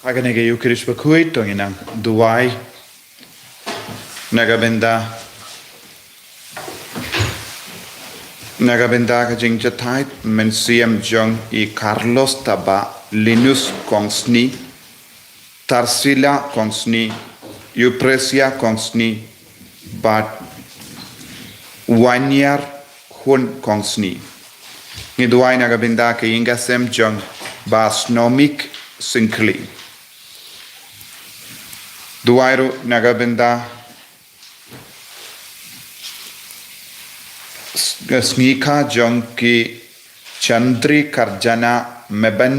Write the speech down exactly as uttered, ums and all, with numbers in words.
Ha kane ka Eucharist bakhuid to ngin nang duwai na ka bynta, na ka bynta ka jingjahthait mynsiem jong i Carlos Taba, Linus Kongsni, Tarsila Kongsni, Eupresia Kongsni, bad Wanyar Hun Kongsni. Ngi duwai na ka bynta ka ïing ka sem jong Bah Snomik Syngkli. Duwai ruh na ka bynta s-, sngi kha jong ki Chandri Karjana Meben